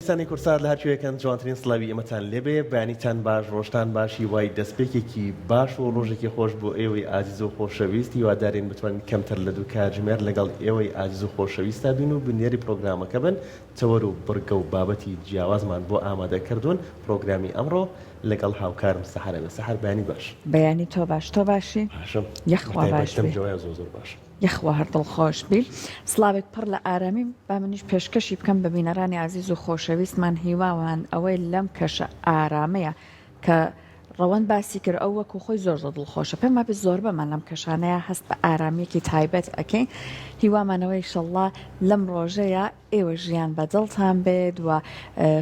خۆشەویستانی کوردسات لە هەرکوێیەکەن جوانترین سڵاوی ئێمەتان لێبێ بەیانیتان باش ڕۆژتان باش هیوای دەستپێکێکی باش و ڕۆژێکی خۆش بۆ ئێوەی ئازیز و خۆشەویست هیوادارین بتوانین کەمتر لە دوو کاتژمێر لەگەڵ ئێوەی ئازیز و خۆشەویستا بین و بینەری پرۆگرامەکە بن تەوەر و بڕگە و بابەتی جیاوازمان بۆ ئامادە کردوون پرۆگرامی ئەمڕۆ لەگەڵ هاوکارم سەحەر ئەبێ سەحەر بەیانیت باش. بەیانی تۆ باش تۆ باشی؟ باشم یەخوا باش بەتایبەت بی. لەم جەوایە زۆر زۆر باشم. یەخوا هەر دڵخۆش بی. سڵاوێک پڕ لە ئارامی با منیش پێشکەشی بکەم بە بینەرانی ئازیز و خۆشەویستمان هیوامان ئەوەی لەم کەشە ئارامەیە کە ڕەوەند باسی کرد ئەو وەکو خۆی زۆر زۆر دڵخۆشە پێم وابێ زۆربەمان لەم کەشانەیە هەست بە ئارامیەکی تایبەت ئەکەین هیوامانەوەی ئیشەڵڵا لەم ڕۆژەیە ئێوە ژیان بە دڵتان بێت و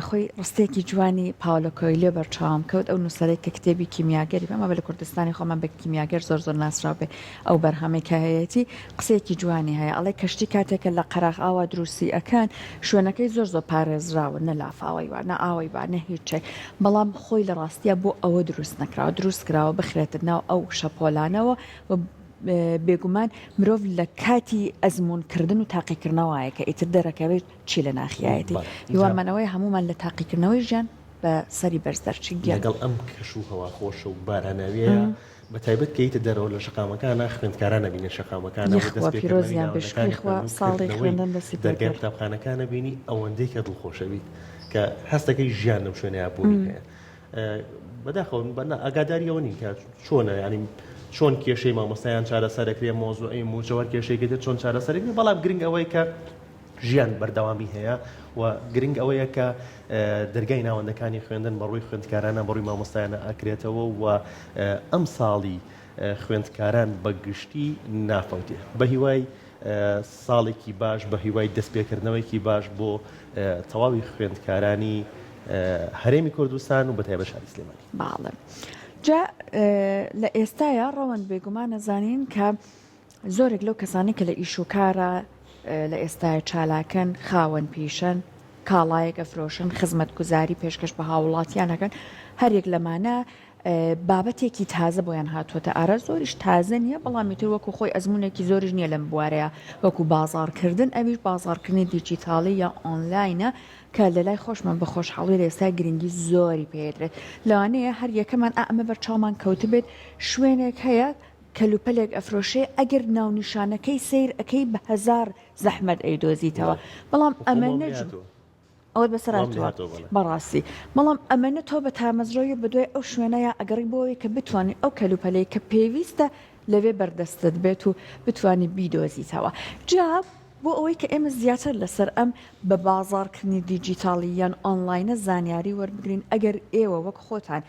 خۆی ڕستەیەکی جوانی پاولۆ کۆیلیۆ بەرچاوم کەوت ئەو نووسەرەی کە کتێبی کیمیاگەری پێم وابێ لە کوردستانی خۆمان بە کیمیاگەر زۆر زۆر ناسراو بێ ئەو بەرهەمەی کە هەیەتی قسەیەکی جوانی هەیە ئەڵێ کەشتی کاتێکە لە قەراغ ئاوا دروستی ئەکەن شوێنەکەی زۆر زۆر پارێزراوە نە لافاوەی وا نە ئاوەی با نە هیچێک بەڵام خۆی لە ڕاستیا بۆ ئەوە دروست نەکراوە دروست کراوە بخرێتە ناو ئەو شەپۆلانەوە و بێگومان مرۆڤ لە کاتی ئەزموون کردن و تاقیکردنەوەیە کە ئیتر دەرەکەوێت چی لە ناخیایەتی. هیوامان ئەوەیە هەموومان لە تاقیکردنەوەی ژیان بە سەری بەرز دەرچین. گیان. لەگەڵ ئەم کەش و هەوا خۆشە و باراناویەیە بە تایبەت کە ییتە دەرەوە لە شەقامەکانا خوێندکاران ئەبینی شەقامەکانا و یەخوا دەست پێکردنەوەی پیرۆزیان بێ شکری ناوەندەکانی خوا خوێندن و ساڵی کردنەوەی خوێندن دەستی پێ دەرگای کرد. قوتابخانەکان ئەبینی ئەوەندەی کە دڵخۆشەبیت کە هەستەکەی ژیان لەم شوێنەیا بوونی هەیە. بەداخەوە ئاگاداری ئەوە نین کە چۆنە ینی چۆن کێشەی مامۆستایان چارەسەرەکرێ مۆزوعی موچەوەر کێشەیەکی تر چۆن چارەسەرەکرێ بەڵام گرنگ ئەوەی کە ژیان بەردەوامی هەیە و گرنگ ئەوەیە کە دەرگای ناوەندەکانی خوێندن بەڕووی خوێندکارانە بەڕووی مامۆستایانە ئاکرێتەوە و ئەم ساڵی خوێندکاران بە گشتی نافەوتێ بە هیوای ساڵێکی باش بە هیوای دەستپێکردنەوەیەکی باش بۆ تەواوی خوێندکارانی هەرێمی کوردستان و بەتایبەت شاری سلێمانی. بەاڵێ جا لە ئێستایا ڕەوەند بێگومان ئەزانین کە زۆرێک لەو کەسانەی کە لە ئیش و کارە لە ئێستایا چالاکن خاوەن پیشەن کاڵایەک ئەفرۆشن خزمەتگوزاری پێشکەش بە هاووڵاتیان ئەکەن هەریەک لەمانە بابەتێکی تازە بۆیان هاتووەتە ئارا، زۆریش تازە نییە، بەڵام ئیتر وەکو خۆی ئەزموونێکی زۆریش نییە لەم بوارەیا، وەکو بازاڕکردن، ئەویش بازاڕکردنی دیجیتاڵی یا ئۆنلاینە کە لەلای خۆشمان بە خۆشحاڵی لە ئێستا گرنگی زۆری پێدرێت. لەوانەیە هەر یەکەمان ئا ئەمە بەرچاومان کەوتبێت، شوێنێک هەیە کەلوپەلێک ئەفرۆشێ، ئەگەر ناونیشانەکەی سەیر ئەکەی بە هەزار زەحمەت ئەیدۆزیتەوە، بەڵام ئەمە نەج. ئەوەت بەسەر هاتووە بەڕاستی بەڵام ئەمەنە تۆ بە تامەزرۆیە بەدوای ئەو شوێنەیە ئەگەڕی بۆ ئەوەی کە بتوانانی ئەو کەلوپەلەی کە پێویستە لەوێ بەردەستت بێت و بتانی بیدۆزیتەوە جا بۆ ئەوەی کە ئێمە زیاتر لەسەر ئەم بە بازاڕکردنی دیجیتاڵی یان ئۆنلاینە زانیاری وەربگرین ئەگەر ئێوە وەک خۆتان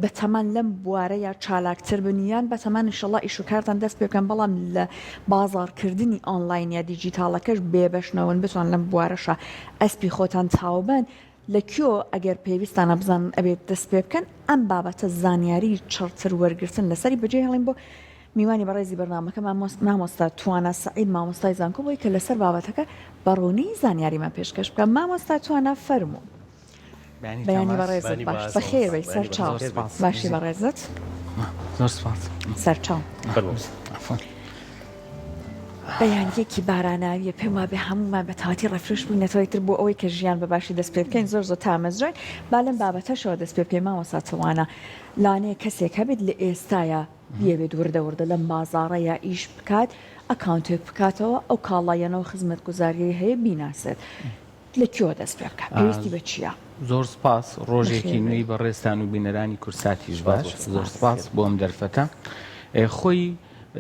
بەتەمان لەم بوارە یا چالاکتر بن یان بەتەمان ئیشەڵا ئیش و کارتان دەست پێ بکەن بەڵام لە بازاڕکردنی ئۆنلاین یا دیجیتاڵەکەش بێبەش نەون بتوان لەم بوارەشا ئەسپی خۆتان تاوبەن لە کوێ ئەگەر پێویستانە بزانن ئەبێت دەست پێ بکەن ئەم بابەتە زانیاری چڕتر وەرگرتن لەسەری بەجێ هێڵین بۆ میوانی بەڕێزی بەرنامەکە مامۆستا توانا سەعید مامۆستای زانکۆ بۆی کە لەسەر بابەتەکە بەڕوونی زانیاریمان پێشکەش بکە مامۆستا توانا فەرموو. بەیانی بەڕێزت باش بەخێر بێی سەرچاو باشی بەڕێزت زۆر سپاس سەرچاو بەیانیەکی باراناویە پێم وابێ هەمومان بە تەواتی ڕێفرش بووینەتەوەی تر بۆ ئەوەی کە ژیان بە باشی دەست پێ بکەین زۆر زۆر تامەزرۆین با لەم بابەتەشەوە دەست پێ بکەین مامۆستا توانا لانەیە کەسێک هەبێت لە ئێستایا بیەوێت وردە وردە لەم بازاڕەیا ئیش بکات ئەکاونتێک بکاتەوە ئەو کاڵا یان ئەو خزمەتگوزاریەی هەیە بیناسێت لە کوێوە دەست پێ بکا؟ پێویستی بە چییە؟ زۆر سپاس، ڕۆژێکی نوێی بەڕێزتان و بینەرانی کوردساتیش باش. زۆر سپاس بۆ ئەم دەرفەتە. خۆی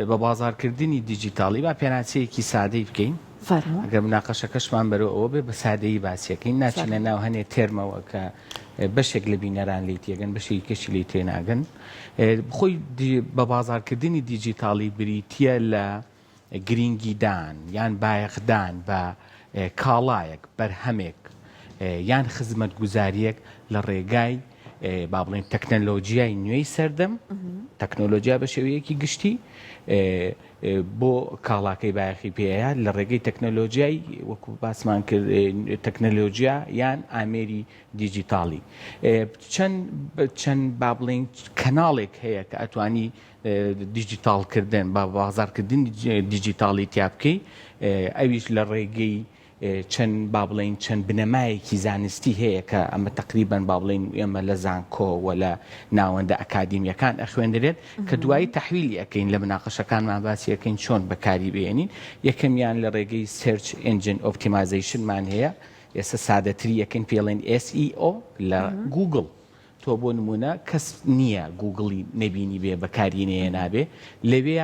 بە بازاڕکردنی دیجیتاڵی با پێناسەیەکی سادەی بکەین. فەرموو. ئەگەر مناقەشەکەشمان بەرەو ئەوە بێ بە سادەیی باسیەکەین، ناچینە ناو هەنێ تێرمەوە کە بەشێک لە بینەران لێی تێگەن، بەشێکی کەشی لێی تێناگەن. خۆی بە بازاڕکردنی دیجیتاڵی بریتییە لە گرینگیدان یان بایەخدان بە کاڵایەک، بەرهەمێک یان خزمەتگوزارییەک لە ڕێگای با بڵێین تەکنەلۆجیای نوێی سەردەم، تەکنۆلۆجیا بە شێوەیەکی گشتی بۆ کاڵاکەی بایەخی پێیە لە ڕێگەی تەکنەلۆجیای وەکو باسمان کرد تەکنەلۆجیا یان ئامێری دیجیتاڵی چەند چەند با بڵێین کەناڵێک هەیە کە ئەتوانی دیجیتاڵکردن، بە بازاڕکردنی دیجیتاڵی تیا بکەی، ئەویش لە ڕێگەی. چەند با بڵێین چەند بنەمایەکی زانستی هەیە کە ئەمە تەقریبەن با بڵێین ئێمە لە زانکۆ و لە ناوەندە ئەکادیمیەکان ئەخوێندرێت کە دوایی تەحویلی ئەکەین لە مناقەشەکانمان باسی ئەکەین چۆن بەکاری بێنین یەکەمیان لە ڕێگەی search engine optimization مان هەیە ئێستا سادەتری ئەکەین پێڵێن SEO لە گوگڵ تۆ بۆ نمونە کەس نییە گوگڵی نەبینی بێ بەکاری نەیەنابێ لەوێ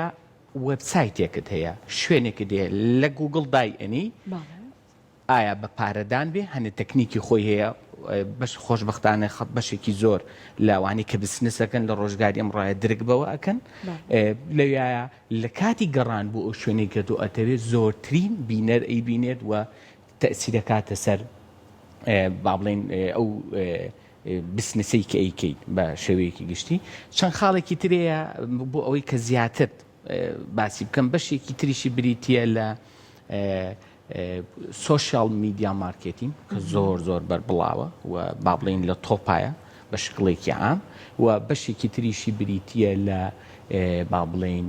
وێبسایتێکت هەیە شوێنێکت هەیە لە گوگڵ دای ئەنێی ئایا بە پارەدان بێ هەنێ تەکنیکی خۆی هەیە بەش خۆشببختانە خەت بەشێکی زۆر لەوانی کە بسنسەکەن لە ڕۆژگاری ئەم ڕایە درک بەوە ئەکەن لەوایە لە کاتی گەڕان بۆ ئەو شوێنێک کە تۆ ئەتەوێت زۆرترین بینەر ئەیبینێت و تەسیرەکاتە سەر با بڵێن ئەو بسنسەی کە ئەیکەیت بە شێوەیەکی گشتی. چەند خاڵێکی تر هەیە بۆ ئەوەی کە زیاتر باسی بکەم، بەشێکی تریشی بریتییە لە social media marketing کە زۆر زۆر بەربڵاوە و با بڵێین لە تۆپایە بە شکڵێکی عام و بەشێکی تریشی بریتییە لە با بڵێین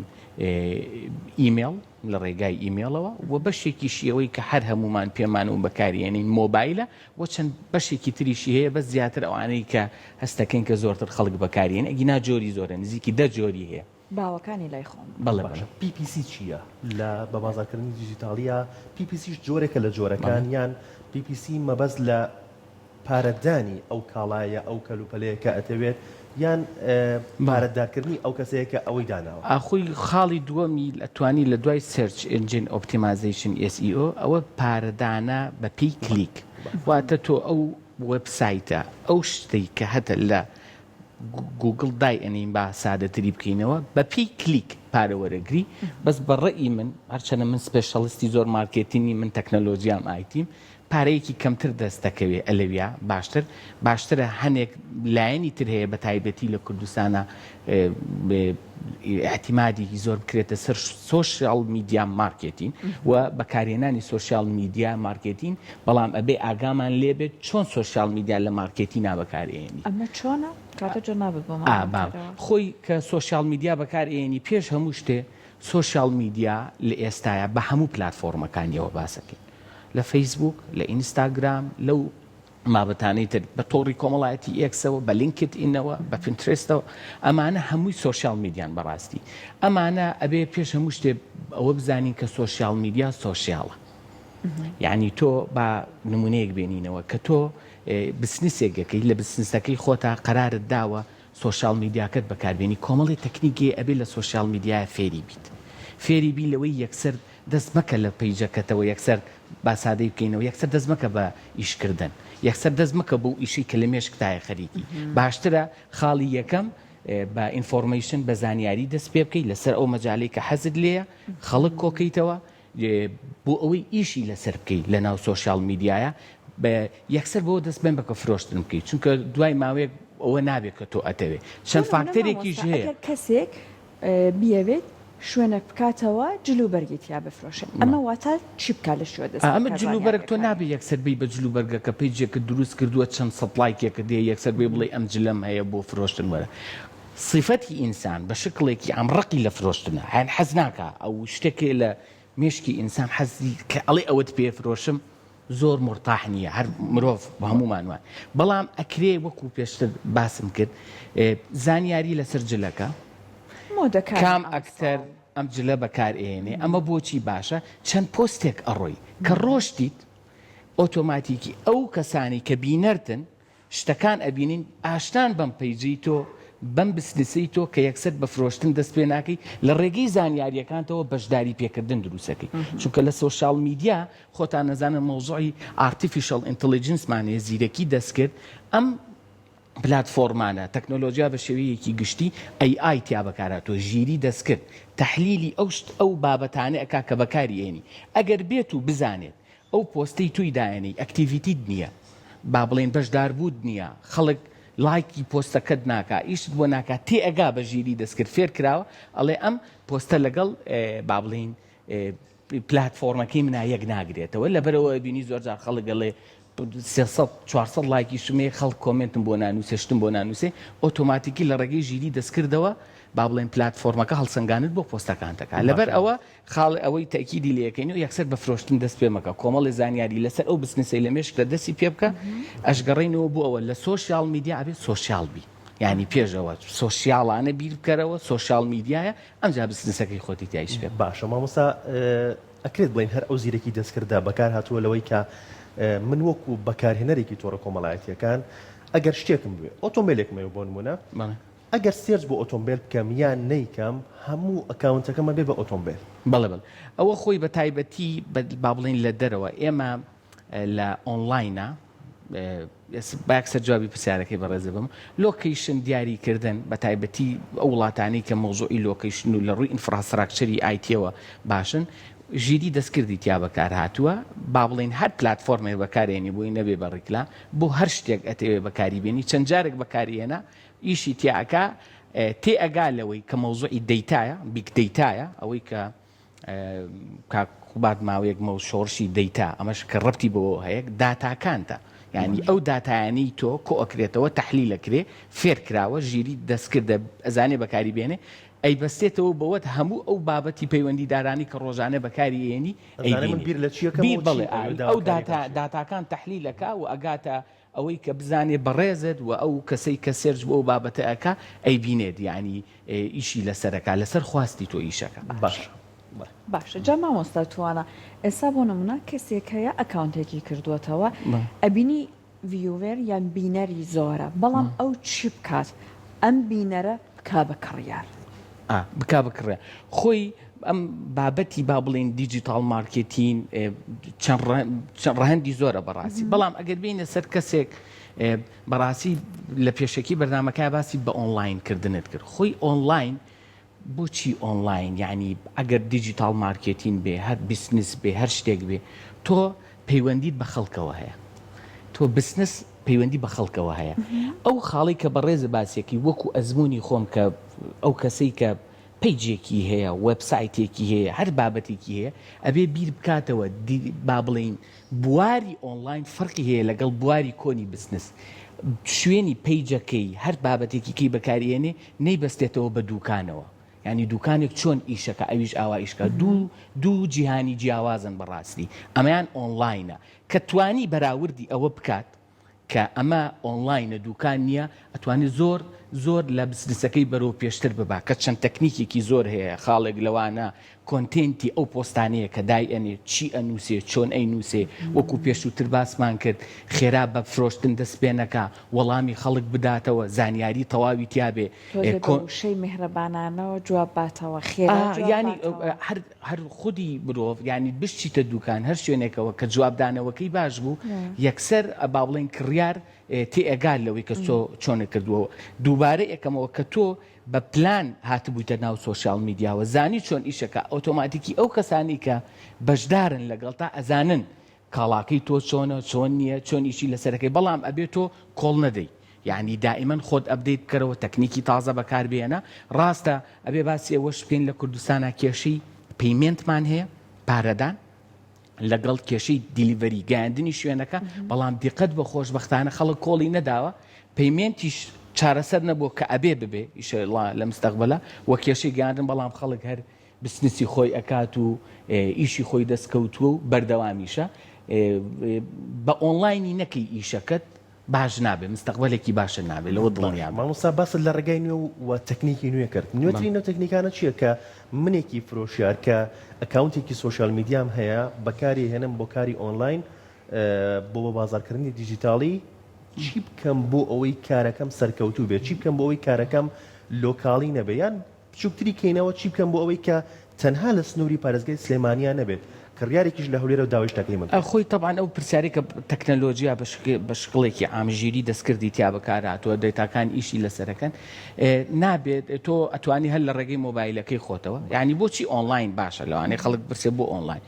ئیمێڵ لە ڕێگای ئیمێڵەوە و بەشێکیشی ئەوەی کە هەر هەموومان پێمان و بەکاریێنین مۆبایلە و چەند بەشێکی تریشی هەیە بەس زیاتر ئەوانەی کە هەستەکەین کە زۆرتر خەڵک بەکاریێن ئەگینا جۆری زۆرە نزیکی دە جۆری هەیە. باوەکانی لای خۆم. بەڵێ باشە پی پی سی چییە لە بە بازاڕکردنی دیجیتاڵییە؟ پی پی سیش جۆرێکە لە جۆرەکان یان پی پی سی مەبەست لە پارەدانی ئەو کاڵایە ئەو کەلوپەلەیە کە ئەتەوێت یان پارەدارکردنی ئەو کەسەیە کە ئەوەی داناوە؟ ئاخۆی خاڵی دووەمی ئەتوانی لە دوای search engine optimization SEO ئەوە پارەدانە بە پێی کلیک واتە تۆ ئەو وێبسایتە ئەو شتەی کە هەتە لە گوگڵ دای ئەنێین با سادەتری بکەینەوە بە پێی کلیک پارە وەرەگری بەس بە ڕەئی من هەرچەنە من specialist ی زۆر مارکێتینی من تەکنەلۆجیام IT م پارەیەکی کەمتر دەست دەکەوێ ئەلەویا باشتر باشترە هەنێک لایەنی تر هەیە بە تایبەتی لە کوردستانا ئیعتیمادێکی زۆر بکرێتە سەر social media marketing و بەکارهێنانی social media marketing بەڵام ئەبێ ئاگامان لێبێت چۆن social media لە مارکێتینا بەکارئێنی. ئەمە چۆنە؟ کاتە جەنابت بۆمان ئا با خۆی کە social media بەکارئێنی پێش هەموو شتێ social media لە ئێستایا بە هەموو پلاتفۆڕمەکانیەوە باسەکەین لە فەیسبووک، لە ئینستاگرام، لەو بابەتانەی تر، بە تۆڕی کۆمەڵایەتی ئێکسەوە، بە لینکد ئینەوە، بە پینترێستەوە، ئەمانە هەمووی social media ن بەڕاستی. ئەمانە ئەبێ پێش هەموو شتێ ئەوە بزانین کە social media social ە. یعنی تۆ با نمونەیەک بێنینەوە کە تۆ بسنسێک ئەکەی لە بسنسەکەی خۆتا قەرارت داوە social media کەت بەکاربێنی کۆمەڵی تەکنیک هەیە ئەبێ لە social media فێری بیت فێری بی لەوەی یەکسەر دەست مەکە لە پەیجەکەتەوە یەکسەر با سادەی بکەینەوە یەکسەر دەست مەکە بە ئیش کردن یەکسەر دەست مەکە بەو ئیشەی کە لە مێشکتایە خەریکی باشترە خاڵی یەکەم بە information بە زانیاری دەست پێ بکەیت لەسەر ئەو مەجالەی کە حەزت لێیە خەڵک کۆکەیتەوە بۆ ئەوەی ئیشی لەسەر بکەیت لە ناو social media یە یەکسەر بۆ دەست بێن بەکە فرۆشتن بکەیت چونکە دوای ماوەیەک ئەوە نابێت کە تۆ ئەتەوێت چەند فاکتەرێکیش هەیە کەسێک بیەوێت شوێنێک بکاتەوە جل و بەرگی تیا بفرۆشێ ئەمە واتا چی بکا لە شوێ دەست ئەمە جل و بەرگ تۆ نابێ یەکسەر بی بە جل و بەرگەکە پەیجێکت دروست کردووە چەند سەد لایکێکت هەیە یەکسەر بێ بڵێ ئەم جلەم هەیە بۆ فرۆشتن وەرە سیفەتی ئینسان بە شکڵێکی عام ڕقی لە فرۆشتنە هەن حەز ناکا ئەو شتێکێ لە مێشکی ئینسان حەزی کە ئەڵێ ئەوەت پێ فرۆشم زۆر مورتاح نییە هەر مرۆڤ هەمومان وان بەڵام ئەکرێ وەکو پێشتر باسم کرد زانیاری لەسەر جلەکە کام ئەکتەر ئەم جلە بەکار ئێنێ ئەمە بۆچی باشە چەند پۆستێک ئەڕۆی کە ڕۆشتیت ئۆتۆماتیکی ئەو کەسانی کە بینەرتن شتەکان ئەبینین ئاشنان بەم پەیجەی تۆ بەم بسنسەی تۆ کە یەکسەر بە فرۆشتن دەست پێ ناکەی لە ڕێگەی زانیاریەکانتەوە بەشداری پێکردن دروستەکەی چونکە لە social media خۆتان نەزانن مەوزوعی artificial intelligence مان هەیە زیرەکی دەستکرد ئەم پلاتفۆرمانە تەکنۆلۆژیا بە شێوەیەکی گشتی AI تیا بەکارهاتووە ژیری دەستکرد تەحلیلی ئەو شت ئەو بابەتانە ئەکا کە بەکاری ئێنی ئەگەر بێت و بزانێت ئەو پۆستەی تۆی دایەنێی activity ت نییە با بڵێین بەشداربووت نییە خەڵک لایکی پۆستەکەت ناکا ئیشت بۆ ناکا تێئەگا بە ژیری دەستکرد فێر کراوە ئەڵێ ئەم پۆستە لەگەڵ با بڵێین پلاتفۆرمەکەی منا یەک ناگرێتەوە لەبەرەوە بینی زۆر جار خەڵک ئەڵێ 300 400 لایکی شمەیە خەڵک comment م بۆ نانووسێ شتم بۆ نانووسێ ئۆتۆماتیکی لە ڕێگەی ژیری دەستکردەوە. با بڵێین پلاتفۆرمەکە هەڵسەنگاندنت بۆ پۆستەکانت ئەکا لەبەر ئەوە خاڵ ئەوەی تەئکیدی لێ ئەکەین و یەکسەر بە فرۆشتن دەست پێ مەکە کۆمەڵێ زانیاری لەسەر ئەو بزنسەی لە مێشکتە دەستی پێ بکە ئەشگەڕێینەوە بۆ ئەوە لە social media ئەبێ social بی یانی پێشەوە سۆشیاڵانە بیر بکەرەوە social media یە ئەمجا بزنسەکەی خۆتی تیا ئیش پێ بکە. باشە مامۆستا ئەکرێت بڵێین هەر ئەو زیرەکی دەستکردە بەکار هاتووە لەوەی کە من وەکو بەکارهێنەرێکی تۆڕە کۆمەڵایەتییەکان ئەگەر شتێکم بوێ ئۆتۆمبێلێکم هەیە بۆ نموونە ئەگەر search بۆ ئۆتۆمبێل بکەم یان نەیکەم هەموو account ەکەم ئەبێ بە ئۆتۆمبێل. بەڵێ بەڵێ ئەوە خۆی بە تایبەتی با بڵێین لە دەرەوە ئێمە لە ئۆنڵاینە با یەکسەر جوابی پرسیارەکەی بەڕێزە بم location دیاری کردن بە تایبەتی ئەو وڵاتانەی کە مەوزوعی location و لە ڕووی infrastructure ی IT یەوە باشن ژیری دەستکردی تیا بەکار هاتووە با بڵێین هەر پلاتفۆرمێک بەکارێنی بۆی نەبێ بە ڕیکلام بۆ هەر شتێک ئەتەوێ بەکاری بێنی چەند جارێک بەکاری هێنا ئیشی تیا ئەکا تێ ئەگا لەوەی کە مەوزوعی دەیتایە big data یە ئەوەی کە کاک قوباد ماوەیەک مەو شۆڕشی دەیتا ئەمەش کە ڕەبتی بەوە هەیە داتاکانتە یعنی ئەو داتایانەی تۆ کۆ ئەکرێتەوە تەحلیل ئەکرێ فێر کراوە ژیری دەستکردە ئەزانێ بەکاری بێنێ ئەیبەستێتەوە بەوەت هەموو ئەو بابەتی پەیوەندیدارانی کە ڕۆژانە بەکاری ئێنی ئەزانێ من بیر لە چیەکەم بیر بەڵێ ئەو داتا داتاکان تەحلیل ئەکا و ئەگاتە ئەوەی کە بزانێ بەڕێزت و ئەو کەسەی کە search بۆ ئەو بابەتە ئەکا ئەیبینێت یانی ئیشی لەسەر ئەکا لەسەر خواستی تۆ ئیشەکە. باشە باشە جا مامۆستا توانا ئێستا بۆ نمونە کەسێک هەیە account ێکی کردووەتەوە ئەبینی viewer یان بینەری زۆرە بەڵام ئەو چی بکات ئەم بینەرە بکا بە کڕیار؟ ئا بکا بە کڕیار خۆی ئەم بابەتی با بڵێین digital marketing چەند ڕەهەندی زۆرە بەڕاستی بەڵام ئەگەر بینە سەر کەسێک بەڕاستی لە پێشەکی بەرنمەکە باسی بە ئۆنلاین کردنت کرد خۆی ئۆنلاین بۆچی ئۆنلاین یعنی ئەگەر digital marketing بێ هەر بزنس بێ هەر شتێک بێ تۆ پەیوەندیت بە خەڵکەوە هەیە تۆ بزنس پەیوەندی بە خەڵکەوە هەیە ئەو خاڵی کە بەڕێزە باسیەکی وەکو ئەزمموی خۆم کە ئەو کەسەی کە page ێکی هەیە، وێبسایتێکی هەیە، هەر بابەتێکی هەیە، ئەبێ بیر بکاتەوە با بڵێین بواری ئۆنڵاین فەرقی هەیە لەگەڵ بواری کۆنی بزنس. شوێنی page ەکەی، هەر بابەتێکی کەی بەکاری ئێنێ، نەیبەستێتەوە بە دووکانەوە. یانی دووکانێک چۆن ئیشەکا ئەویش ئاوا ئیش کا. دوو جیهانی جیاوازن بەڕاستی. ئەمەیان ئۆنڵاینە. کە توانی بەراوردی ئەوە بکات، کە ئەمە ئۆنڵاینە دوکان نیە ئەتوانێ زۆر زۆر لە بزنسەکەی بەرەو پێشتر ببا کە چەند تەکنیکێکی زۆر هەیە خاڵێک لەوانە content ی ئەو پۆستانەیە کە دای ئەنێ چی ئەنووسێ چۆن ئەینووسێ وەکو پێشووتر باسمان کرد خێرا بە فرۆشتن دەست پێ نەکا وەڵامی خەڵک بداتەوە زانیاری تەواوی تیابێ تۆزێ بە وشەی میهرەبانانەوە جواب باتەوە خێرا جواب یانی باتەوە. هەر هەر خودی مرۆڤ یانی بشچیتە دوکان هەر شوێنێکەوە کە جوابدانەوەکەی باش بوو یەکسەر با بڵێین کڕیار تێئەگات لەوەی کە تۆ چۆنت کردووە دووبارە یەکەمەوە کە تۆ بە پلان هاتبوویتە ناو social media وە زانی چۆن ئیشەکە ئۆتۆماتیکی ئەو کەسانی کە بەشدارن لەگەڵتا ئەزانن کاڵاکەی تۆ چۆنە چۆن نییە چۆن ئیشی لەسەرەکەی بەڵام ئەبێ تۆ کۆڵ نەدەی یانی دائیمەن خۆت update بکەرەوە تەکنیکی تازە بەکار بێنە ڕاستە ئەبێ باسی ئەوەش بکەین لە کوردستانا کێشەی payment مان هەیە پارەدان لەگەڵ کێشەی delivery گەیاندنی شوێنەکە بەڵام دیقەت بە خۆشبەختانە خەڵک کۆڵی نەداوە payment یش چارەسەر نەبووە کە ئەبێ ببێ ئیشەڵا لە مستەقبەلا وە کێشەی گەیاندن بەڵام خەڵک هەر بزنسی خۆی ئەکات و ئیشی خۆی دەست کەوتووە و بەردەوامیشە بە ئۆنڵاینی نەکەی ئیشەکەت باش نابێ مستەقبەلێکی باشت نابێ لەوە دڵنیا بە. مامۆستا باست لە ڕێگای نوێ و تەکنیکی نوێ کرد نوێترین ئەو تەکنیکانە چیە کە منێکی فرۆشیار کە account ێکی social media م هەیە بەکاری هێنم بۆ کاری ئۆنلاین بۆ بە بازاڕکردنی دیجیتاڵی چی بکەم بۆ ئەوەی کارەکەم سەرکەوتوو بێت چی بکەم بۆ ئەوەی کارەکەم local ی نەبێ یان بچوکتری کەینەوە چی بکەم بۆ ئەوەی کە تەنها لە سنوری پارێزگای سلێمانیا نەبێت کڕیارێکیش لە هەولێرەوە داوای شتەکەی من بکات. خۆی تەبعەن ئەو پرسیارەی کە تەکنەلۆجیا بە شکڵێکی عام ژیری دەستکردی تیا بەکار هاتووە دەیتاکان ئیشی لەسەر ئەکەن نابێت تۆ ئەتوانی هەر لە ڕێگەی مۆبایلەکەی خۆتەوە یانی بۆچی ئۆنڵاین باشە لەوانەیە خەڵک بپرسێ بۆ ئۆنڵاین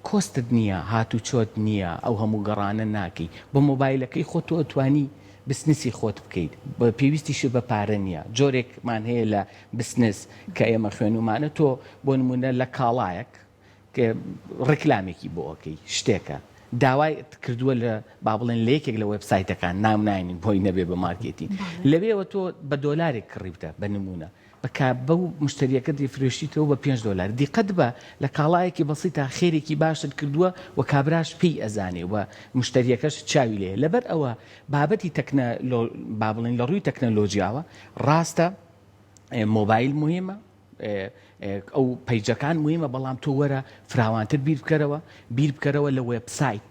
cost ت نییە هاتوچۆت نییە ئەو هەموو گەڕانە ناکەی بە مۆبایلەکەی خۆت تۆ ئەتوانی بسنسی خۆت بکەیت پێویستیشت بە پارە نییە جۆرێکمان هەیە لە بسنس کە ئێمە خوێنومانە تۆ بۆ نمونە لە کاڵایەک ڕیکلامێکی بۆ ئەکەی شتێکە داوای کردووە لە با بڵێن لە یەکێک لە وێبسایتەکان ناو ناینین بۆی نەبێ بە مارکێتین لەوێوە تۆ بە دۆلارێک کڕیوتە بە نمونە. بە کا بەو مشتەریەکەت دەیفرۆشیتەوە بە پێنج دۆلار دیقەت بە لە کاڵایەکی بەسیتا خێرێکی باشت کردووە و کابراش پێی ئەزانێ و مشتەریەکەش چاوی لێیە لەبەر ئەوە بابەتی تەکنە لۆ با بڵێین لە ڕووی تەکنەلۆجیاوە ڕاستە مۆبایل مهمە ئەو پەیجەکان مهمە بەڵام تۆ وەرە فراوانتر بیر بکەرەوە بیر بکەرەوە لە وێبسایت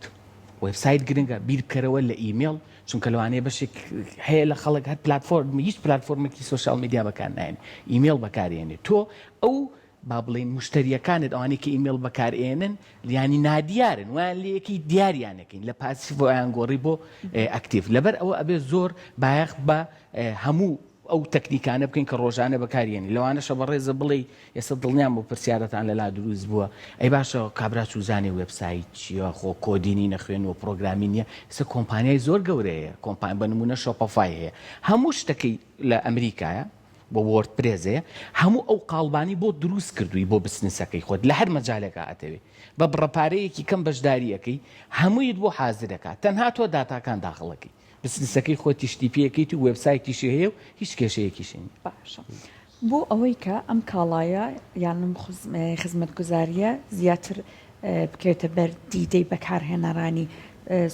وێبسایت گرنگە بیر بکەرەوە لە ئیمێڵ چونکە لەوانەیە بەشێک هەیە لە خەڵک هەر پلتفۆرم هیچ پلتفۆرمێکی social media بەکار نایەن ئیمێڵ بەکارێنێ تۆ ئەو با بڵێین مشتریەکانت ئەوانەی کە ئیمێڵ بەکارئێنن یانی نادیارن وایان لێ ئەکەی دیاریان ئەکەین لە passive وایان گۆڕی بۆ active لەبەر ئەوە ئەبێ زۆر بایەخ بە هەموو ئەو تەکنیکانە بکەین کە ڕۆژانە بەکاریێنی لەوانەشە بەڕێزە بڵێ ئێستا دڵنیام بۆ پرسیارەتان لەلا دروست بووە ئەی باشە کابرا چوزانێ وێبسایت چییە خۆ coding ی نەخوێن و پرۆگرامی نییە ئێستا کۆمپانیای زۆر گەورەیە کۆمپان بە نمونە Shopify هەیە هەموو شتەکەی لە ئەمریکایە بۆ WordPress ێ هەموو ئەو قاڵبانی بۆ دروست کردووی بۆ بسنسەکەی خۆت لە هەر مەجالێکا ئەتەوێ بە بڕە پارەیەکی کەم بەشداری ئەکەی هەموویت بۆ حازر ئەکا تەنها تۆ داتاکان داخڵ ئەکەی بسنسەکەی خۆتیشتی پێ ئەکەیت و وێبسایتیشی هەیە و هیچ کێشەیەکیشی نیە. باشە بۆ ئەوەی کە ئەم کاڵایە یان ئەم خزمەتگوزارییە زیاتر بکەوێتە بەر دیدەی بەکارهێنەرانی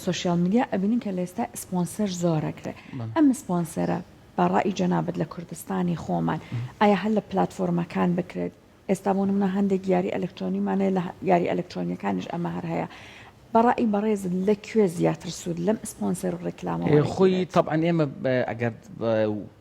social media ئەبینین کە لە ئێستا سپۆنسەر زۆر ئەکرێ ئەم سپۆنسەرە بە ڕای جەنابت لە کوردستانی خۆمان ئایا هەر لە پلاتفۆرمەکان بکرێت؟ ئێستا بۆ نمونە هەندێک یاری ئەلکترۆنیمان هەیە لە یاری ئەلکترۆنیەکانیش ئەمە هەر هەیە بە ڕای بەڕێزت لە کوێ زیاتر سوود لەم سپۆنسەر و ڕیکلامە خۆی وەرەگیرێت؟ تەبعەن ئێمە ئەگەر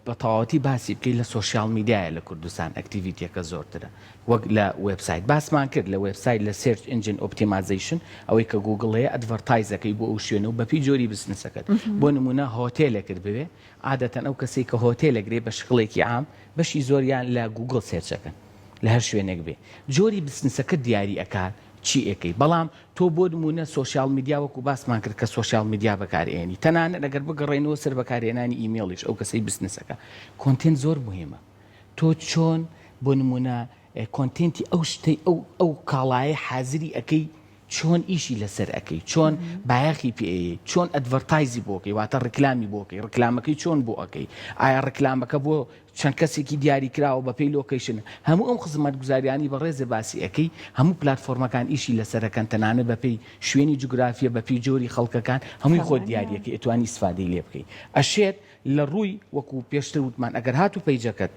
بە تەواوەتی باسی بکەی لە social media یە لە کوردستان activity یەکە زۆرترە وەک لە وێبسایت باسمان کرد لە وێبسایت لە search engine optimization ئەوەی کە گوگڵ هەیە advertise ەکەی بۆ ئەو شوێنە و بەپی جۆری بزنسەکەت بۆ نمونە هۆتێلێکت بوێ عادەتەن ئەو کەسەی کە هۆتێل ئەگرێ بە شکڵێکی عام بەشی زۆریان لە گوگڵ search ئەکەن لە هەر شوێنێک بێ جۆری بزنسەکەت دیاری ئەکات چی ئەکەی بەڵام تۆ بۆ نمونە social media وەکو باسمان کرد کە social media بەکارئێنی تەنانەت ئەگەر بگەڕێینەوە سەر بەکارهێنانی ئیمێڵیش ئەو کەسەی بزنسەکە content زۆر مهمە تۆ چۆن بۆ نمونە content ی ئەو شتەی ئەو ئەو کاڵایەی حازری ئەکەی چۆن ئیشی لەسەر ئەکەی چۆن بایەخی پێ ئەیەی چۆن advertise ی بۆ ئەکەی واتە ڕیکلامی بۆ ئەکەی ڕیکلامەکەی چۆن بۆ ئەکەی ئایا ڕیکلامەکە بۆ چەند کەسێکی دیاری کراوە بەپێی location هەموو ئەم خزمەتگوزاریانی بەڕێزێ باسی ئەکەی هەموو پلاتفۆرمەکان ئیشی لەسەر ئەکەن تەنانەت بەپێی شوێنی جوگرافیە بەپێی جۆری خەڵکەکان هەمووی خۆت دیاری ئەکەی ئەتوانی ئیسفادەی لێ بکەی ئەشێت لە ڕووی وەکو پێشتر وتمان ئەگەر هاتوو پەیجەکەت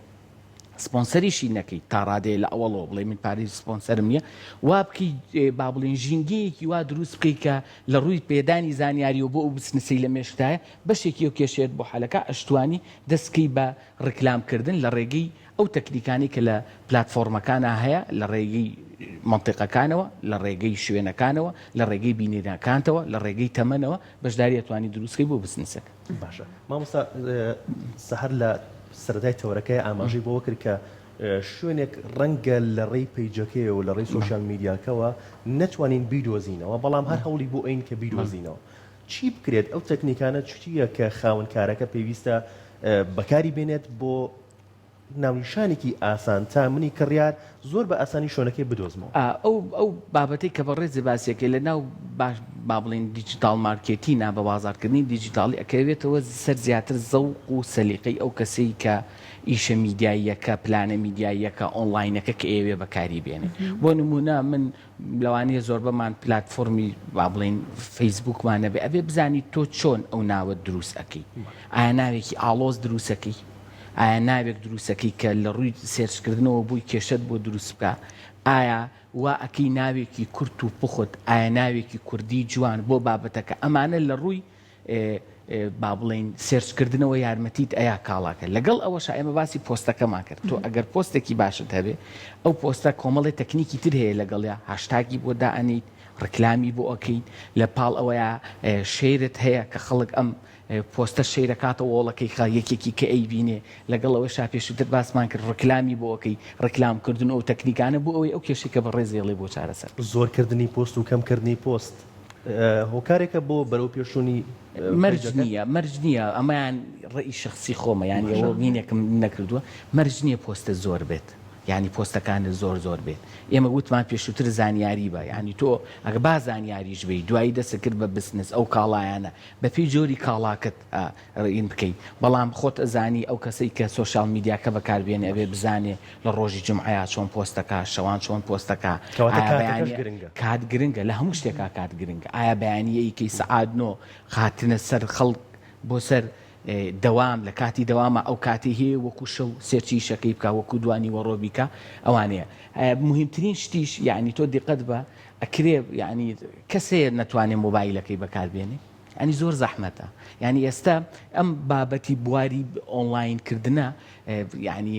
سپۆنسەریشی نەکەی تا ڕادەیە لە ئەوەڵەوە بڵێ من پارەی سپۆنسەرم نییە وا بکەی با بڵێن ژینگەیەکی وا دروست بکەی کە لە ڕووی پێدانی زانیاریەوە بۆ ئەو بسنسەی لە مێشکتایە بەشێکی ئەو کێشەیەت بۆ حەلەکە ئەشتوانی دەستکەی بە ڕیکلامکردن لە ڕێگەی ئەو تەکنیکانەی کە لە پلاتفۆرمەکانا هەیە لە ڕێگەی مەنتیقەکانەوە لە ڕێگەی شوێنەکانەوە لە ڕێگەی بینەرەکانتەوە لە ڕێگەی تەمەنەوە بەشداری ئەتوانی دروستکەی بۆ بسنسەکە. باشە مامۆستا سەحەر لە سەرەتای تەوەرەکەی ئاماژەی بەوە کرد کە شوێنێک ڕەنگە لە ڕێی پەیجەکەیەوە لە ڕێی social media کەوە نەتوانین بیدۆزینەوە بەڵام هەر هەوڵی بۆ ئەین کە بیدۆزینەوە چی بکرێت ئەو تەکنیکانە چییە کە خاوەن کارەکە پێویستە بەکاری بێنێت بۆ ناونیشانێکی ئاسان تا منی کڕیار زۆر بە ئاسانی شوێنەکەی بدۆزمەوە. ئەو ئەو بابەتەی کە بەڕێزت باسی ئەکەی لە ناو باش با بڵێین digital marketing ا بە بازاڕکردنی دیجیتاڵی ئەکەوێتەوە سەر زیاتر زەوق و سەلیقەی ئەو کەسەی کە ئیشە میدیاییەکە پلانە میدیاییەکە ئۆنڵاینەکە کە ئەیەوێ بەکاری بێنێ بۆ نموونە من لەوانەیە زۆربەمان پلاتفۆرمی با بڵێین فەیسبووکمان نەبێ ئەبێ بزانی تۆ چۆن ئەو ناوە دروست ئەکەی ئایا ناوێکی ئاڵۆز دروست ئەکەی ئایا ناوێک دروست ئەکەی کە لە ڕووی search کردنەوە بۆی کێشەت بۆ دروست بکا؟ ئایا وا ئەکەی ناوێکی کورت و پوخت؟ ئایا ناوێکی کوردی جوان بۆ بابەتەکە؟ ئەمانە لە ڕووی با بڵێین search کردنەوە یارمەتیت ئەیا کاڵاکە. لەگەڵ ئەوەشا ئێمە باسی پۆستەکەمان کرد. تۆ ئەگەر پۆستێکی باشت هەبێ ئەو پۆستە کۆمەڵێ تەکنیکی تر هەیە لەگەڵیا، هاشتاگی بۆ دائەنێیت، ڕیکلامی بۆ ئەکەیت، لە پاڵ ئەوەیا share ت هەیە کە خەڵک ئەم پۆستە share ئەکاتە wall ەکەی خا یەکێکی کە ئەیبینێ لەگەڵ ئەوەشا پێشووتر باسمان کرد ڕکلامی بۆ ئەکەی ڕکلام کردن و ئەو تەکنیکانە بۆ ئەوەی ئەو کێشەی کە بەڕێز ئەیڵێ بۆ چارەسەر بکەی. زۆر کردنی پۆست و کەم کردنی پۆست هۆکارێکە بۆ بەرەو پێشچوونی مەرج پەیجەکە؟ نییە مەرج نییە ئەمەیان ڕەئی شەخسی خۆمە یانی باشە. ئەوە بینێکم نەکردووە مەرج نییە پۆستە زۆر بێت. یانی پۆستەکانت زۆر زۆر بێت ئێمە وتمان پێشووتر زانیاری بە یانی تۆ ئەگە با زانیاریش بی دوایی دەست کرد بە بزنس ئەو کاڵایانە بەپێی جۆری کاڵاکەت ڕین بکەی بەڵام خۆت ئەزانی ئەو کەسەی کە سۆشیال میدیاکە بەکار بێنێ ئەبێ بزانێ لە ڕۆژی جومعەیا چۆن پۆستەکا شەوان چۆن پۆستەکا کەواتە ئایا کاتەکەش بەیانی گرنگە. کات گرنگە لە هەموو شتێکا کات گرنگە ئایا بەیانی ئەیکەی سەعات نۆ هاتنە سەر خەڵک بۆ سەر دەوام لە کاتی دەواما ئەو کاتی هەیە وەکو شەو search ی ئیشەکەی بکا وەکو دوانیوەڕۆ بیکا ئەوانەیە موهیمترین شتیش یعنی تۆ دیقەت بە ئەکرێ یعنی کەس هەیە نەتوانێ مۆبایلەکەی بەکار بێنێ یعنی زۆر زەحمەتە یعنی ئێستا ئەم بابەتی بواری ئۆنلاین کردنە یعنی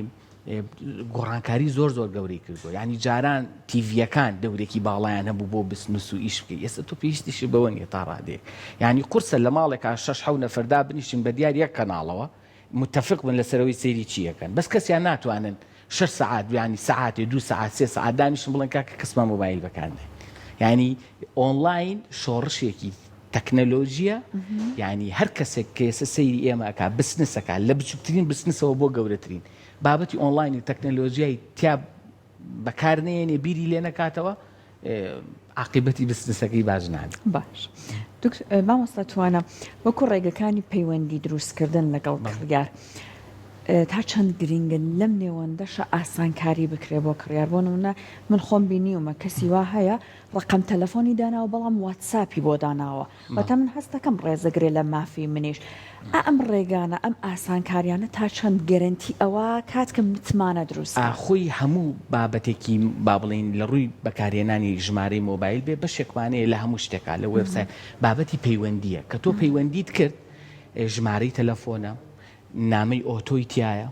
گۆڕانکاری زۆر زۆر گەورەی کردووە یعنی جاران تیڤیەکان دەورێکی باڵایان هەبوو بۆ بسنس و ئیش بکەی ئێستا تۆ پێویستیشی بەوە نیە تا ڕادەیەک یعنی قورسە لە ماڵێکا شەش حەو نەفەردا بنیشن بە دیار یەک کەناڵەوە متفق بن لەسەرەوەی سەیری چی ئەکەن بەس کەسیان ناتوانن شەش سەعات یانی سەعاتێ دوو سەعات سێ سەعات دانیشن بڵێن کاکە کەسمان مۆبایل بەکار نێ یانی ئۆنلاین شۆڕشێکی تەکنەلۆژیە یانی هەر کەسێک کە ئێستا سەیری ئێمە ئەکا بسنسەکە لە بچووکترین بسنسەوە بۆ گەورەترین بابەتی ئۆنلاین و تەکنەلۆژیای تیا بەکار نێنێ بیری لێ نەکاتەوە عاقیبەتی بسنسەکەی باش نابێت. باش مامۆستا توانا وەکو ڕێگەکانی پەیوەندی دروستکردن لەگەڵ کڕیار تا چەند گرینگە لەم نێوەندەشە ئاسانکاری بکرێ بۆ کڕیار بۆ نمونە من خۆم بینیومە کەسی وا هەیە ڕقم تەلەفۆنی داناوە بەڵام واتساپی بۆ داناوە واتە من هەستەکەم ڕێزەگرێ لە مافی منیش. ئا ئەم ڕێگانە، ئەم ئاسانکاریانە تا چەند گەرەنتی ئەوە کات کە متمانە دروست کات؟ خۆی هەموو بابەتێکی با بڵێین لە ڕووی بەکارهێنانی ژمارەی مۆبایل بێ بەشێکمان هەیە لە هەموو شتێکا لە وێبسایت بابەتی پەیوەندییە کە تۆ پەیوەندیت کرد ژمارەی تەلەفۆنە نامەی ئۆتۆی تیایە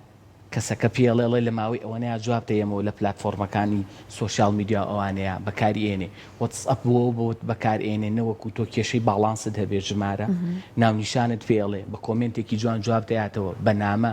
کەسەکە پێی ئەڵێ ئەڵێ لە ماوەی ئەوەنەیا جواب دەیەمەوە لە پلاتفۆرمەکانی سۆشیال میدیا و ئەوانەیا بەکاری ئێنێ وەتس ئەپ بۆ بۆت بەکار ئێنێ نەوەکو تۆ کێشەی باڵانست هەبێ ژمارە ناونیشانت پێ ئەڵێ بە کۆمێنتێکی جوان جواب دەیاتەوە بە نامە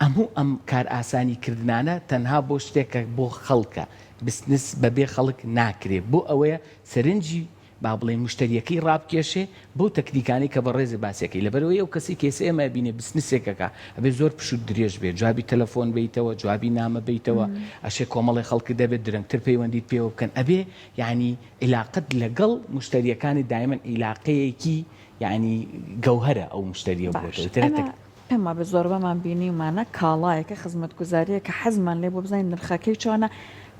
ئەموو ئەم کارئاسانی کردنانە تەنها بۆ شتێکە بۆ خەڵکە بسنس بەبێ خەڵک ناکرێ بۆ ئەوەیە سەرنجی با بڵێین موشتەریەکەی ڕابکێشێ بەو تەکنیکانەی کە بەڕێزت باسی ئەکەی لەبەرئەوەی ئەو کەسەی کە ئێستا ئێمە ئەبینێ بسنسێک ئەکا ئەبێ زۆر پشوت درێژ بێ جوابی تەلەفۆن بەیتەوە جوابی نامە بەیتەوە ئەشێ کۆمەڵێ خەڵکت هەبێت درەنگتر پەیوەندیت پێوە بکەن ئەبێ یانی عیلاقەت لەگەڵ موشتەریەکانت دایمەن عیلاقەیەکی یانی گەوهەرە ئەو موشتەریە باش بۆتەوە ئیتر ئێمە پێم وابێ زۆربەمان بینیومانە کاڵایەکە خزمەتگوزارییەکە حەزمان لێ بووە بزانین نرخەکەی چۆنە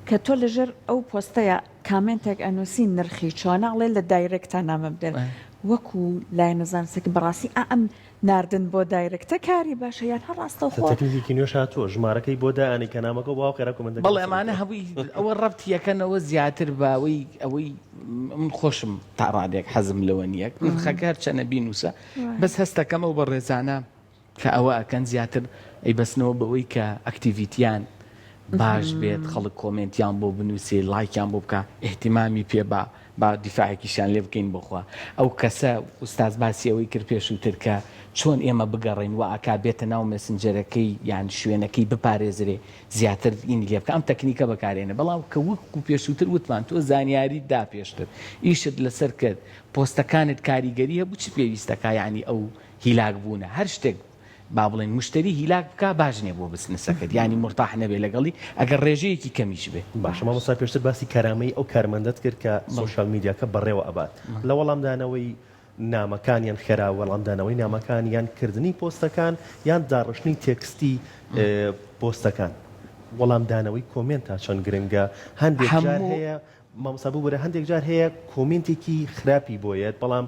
کە تۆ لەژێر ئەو پۆستەیا کامێنتێک ئەنوسی نرخی چۆنە ئەڵێ لە direct ا نامە بدەن وەکو لایەنە زانستەکە بەڕاستی ئا ئەم ناردن بۆ direct ە کاری باشە یان هەر ڕاستەوخۆ تەکنیکێکی نوێش هاتووە ژمارەکەی بۆ دائەنێی کە نامەکە بۆ خێرا کۆمێنتەکە بەڵێ ئەمانە هەمووی ئەوە ڕەبتی ئەکەنەوە زیاتر بە ئەوەی ئەوەی من خۆشم تا ڕادێک حەزم لەوە نییە نرخەکە هەرچەنە بینووسە بەس هەستەکەم ئەو بەڕێزانە کە ئەوە ئەکەن زیاتر ئەیبەستنەوە بەوەی کە activity یان باش بێت خەڵک کۆمێنتیان بۆ بنووسێ لایکیان بۆ بکە ئیهتیمامی پێ با با دیفاعێکیشیان لێ بکەین بۆخوا ئەو کەسە ئوستاز باسی ئەوەی کرد پێشووتر کە چۆن ئێمە بگەڕێین وا ئەکا بێتە ناو messenger ەکەی یان شوێنەکەی بپارێزرێ زیاتر ئینی لێ بکە ئەم تەکنیکە بەکارێنە بەڵام کە وەکو پێشووتر وتمان تۆ زانیاریت دا پێشتر ئیشت لەسەر کرد پۆستەکانت کاریگەری هەبوو چ پێویستەکا یانی ئەو هیلاک بوونە هەر شتێک با بڵێین موشتەری هیلاک بکا باش نیە بۆ بزنسەکەت یانی مورتاح نەبێ لەگەڵی ئەگەر ڕێژەیەکی کەمیش بێ. باشە مامۆستا پێشتر باسی کارامەیی ئەو کارمەندەت کرد کە سۆشیال میدیاکە بەڕێوە ئەبات لە وەڵامدانەوەی نامەکان یان خێرا وەڵامدانەوەی نامەکان یان کردنی پۆستەکان یان داڕشتنی تێکستی پۆستەکان وەڵامدانەوەی کۆمێنت تا چەند گرنگە هەندێک جار هەیە مامۆستا ببورە هەندێک جار هەیە کۆمێنتێکی خراپی بۆ یەت بەڵام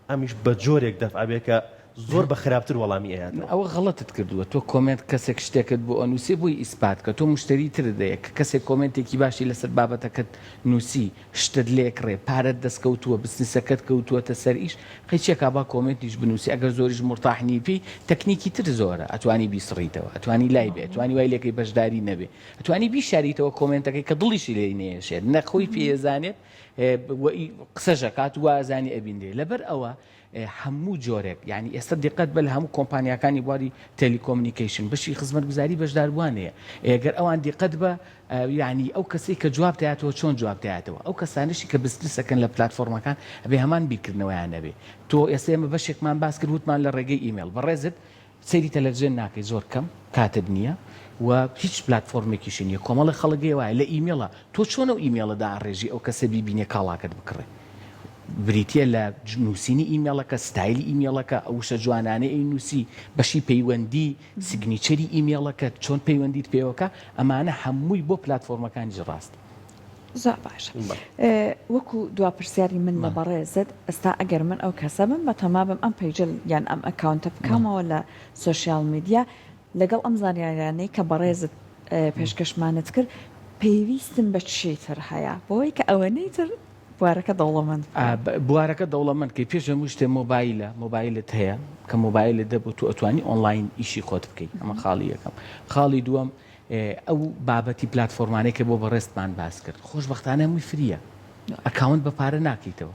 ئەمیش بە جۆرێک دەفع بێ کە زۆر بە خراپتر وەڵامی ئەیاتەوە. ئەوە غەڵەتت کردووە تۆ کۆمێنت کەسێک شتێکت بۆ ئەنووسێ بۆی ئیسپات کە تۆ موشتەری ترت هەیە کە کەسێک کۆمێنتێکی باشی لەسەر بابەتەکەت نووسی شتت لێ کڕێ پارەت دەست کەوتووە بزنسەکەت کەوتووەتە سەر ئیش قەی چێکا با کۆمێنتیش بنووسی ئەگەر زۆریش مورتاح نی پێی تەکنیکی تر زۆرە ئەتوانی بیسڕیتەوە ئەتوانی لای بێ ئەتوانی وای لێکەی بەشداری نەبێ ئەتوانی بیشاریتەوە کۆمێنتەکەی کە دڵیشی لێی نەیەشێت نە خۆی پێزانێت قسەش ئەکات وا ئەزانی ئەبینرێ لەبەر ئەوە هەموو جۆرێک یعنی ئێستا دیقەت بە لە هەموو کۆمپانیاکانی بواری telecommunication بەشی خزمەتگوزاری بەشداربووان هەیە ئێگەر ئەوان دیقەت بە یعنی ئەو کەسەی کە جواب دەیاتەوە چۆن جواب دەیاتەوە ئەو کەسانشی کە بزنسەکەن لە پلتفۆرمەکان ئەبێ هەمان بیرکردنەوەیان نەبێ تۆ ئێستا ئێمە بەشێکمان باس کرد وتمان لە ڕێگەی ئیمێڵ بەڕێزت سەیری تەلەفزیۆن ناکەی زۆر کەم کاتت نییە. و هیچ پلاتفۆرمێکیشی نییە کۆمەڵی خەڵک هەیە وایە لە ئیمێڵە تۆ چۆن ئەو ئیمێڵە دائەڕێژی ئەو کەسە بیبینێ کاڵاکەت بکڕێ بریتیە لە نووسینی ئیمێڵەکە ستایلی ئیمێڵەکە ئەو وشە جوانانەی ئەینووسی بەشی پەیوەندی signature ی ئیمێڵەکەت چۆن پەیوەندیت پێوەکە ئەمانە هەمووی بۆ پلاتفۆرمەکانیش ڕاستە. زۆر باشە وەکو دوا پرسیاری من لە بەڕێزت ئێستا ئەگەر من ئەو کەسە بم بەتەما بم ئەم page ە یان ئەم account ە بکەمەوە لە social media لەگەڵ ئەم زانیاریانەی کە بەڕێزت پێشکەشمانت کرد پێویستم بە چی تر هەیە بۆی کە ئەوەنەی تر بوارەکە دەوڵەمەند بکەم؟ بوارەکە دەوڵەمەند کەی پێش هەموو شتێ مۆبایلە مۆبایلت هەیە کە مۆبایلت دەبوو تۆ ئەتوانی ئۆنلاین ئیشی خۆت بکەی ئەمە خاڵی یەکەم خاڵی دووەم ئەو بابەتی پلاتفۆرمانەی کە بۆ بەڕێزتمان باس کرد خۆشبەختانە هەمووی free یە account بە پارە ناکەیتەوە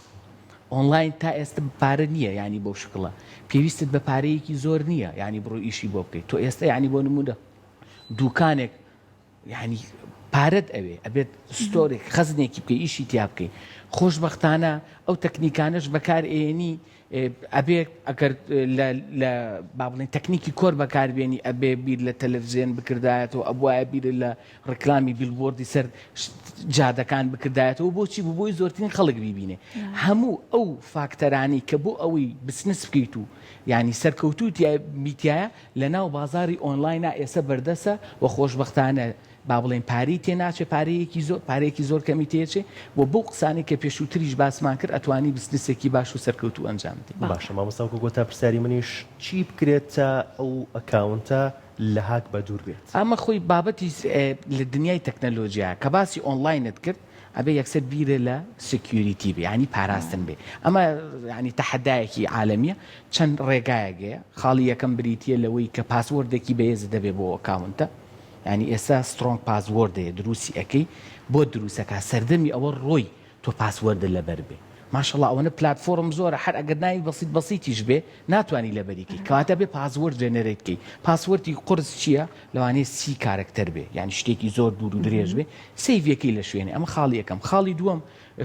ئۆنلاین تا ئێستا پارە نییە ینی بەو شکڵە پێویستت بە پارەیەکی زۆر نییە ینی بڕۆ ئیشی بۆ بکەیت تۆ ئێستا ینی بۆ نمونە دوکانێک یعنی پارەت ئەوێ ئەبێت store ێک خەزنێکی بکەی ئیشی تیا بکەی خۆشبەختانە ئەو تەکنیکانەش بەکار ئێنی ئەبێ ئەگەر لە با بڵێن تەکنیکی کۆر بەکاربێنی ئەبێ بیر لە تەلەفزیۆن بکردایەتەوە ئەبوایە بیر لە ڕیکلامی بیلبۆردی سەر جادەکان بکردایەتەوە بۆچی بوو بۆی زۆرترین خەڵک بیبینێ هەموو ئەو فاکتەرانی کە بۆ ئەوەی بسنس بکەیت و ینی سەرکەوتوو بیتایە لە ناو بازاری ئۆنلاینا ئێسە بەردەسە و خۆشبەختانە با بڵێین پارەی تێ ناچێ پارەیەکی زۆر پارەیەکی زۆر کەمی تێچێ و بەو قسانەی کە پێشووتریش باسمان کرد ئەتوانی بزنسێکی باش و سەرکەوتوو ئەنجام بدەی. باشە مامۆستا وەکو کۆتا پرسیاری منیش چی بکرێت تا ئەو account ە لە هاک بەدوور بێت؟ ئەمە خۆی بابەتی لە دنیای تەکنەلۆجیا کە باسی ئۆنلاینت کرد ئەبێ یەکسەر بیرە لە security بێ یانی پاراستن بێ ئەمە یانی تەحەدایەکی عالەمیە چەند ڕێگایەک هەیە خاڵی یەکەم بریتیە لەوەی کە password ێکی بەهێزت هەبێ بۆ account ە یانی ئێستا strong password هەیە دروستی ئەکەی بۆت دروستەکا سەردەمی ئەوە ڕۆی تۆ password ت لەبەر بێ ماشەڵا ئەوەنە پلاتفۆڕم زۆرە هەر ئەگەر ناوی بەسیت بەسیتیش بێ ناتوانی لەبەری کەی کەواتە بێ password generate کەی password ی قورس چییە لەوانەیە سی character بێ یعنی شتێکی زۆر دوور و درێژ بێ save ەکەی لە شوێنێ ئەمە خاڵی یەکەم خاڵی دووەم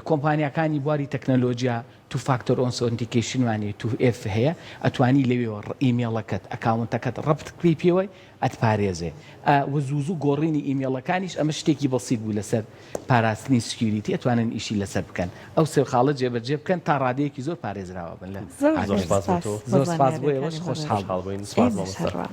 کۆمپانیاکانی بواری تەکنەلۆجیا two factor authentication مان هەیە two F هەیە ئەتوانی لەوێوە ئیمێڵەکەت account ەکەت ڕەبت بکەی پێوەی ئەتپارێزێ ئە وە زوو زوو گۆڕینی ئیمێڵەکانیش ئەمە شتێکی بەسیت بوو لەسەر پاراستنی security ئەتوانن ئیشی لەسەر بکەن ئەو سێ خاڵە جێبەجێ بکەن تا ڕادەیەکی زۆر پارێزراوە بن لە زۆر زۆر زۆر سپاس بۆ سپاس تۆ بۆ زۆر سپاس بۆ زانیاریەکانی ئێوەش بەڕێزت. خۆشحاڵ خۆشحاڵ بووین بووین سپاس ئێمەش مامۆستا. هەروا.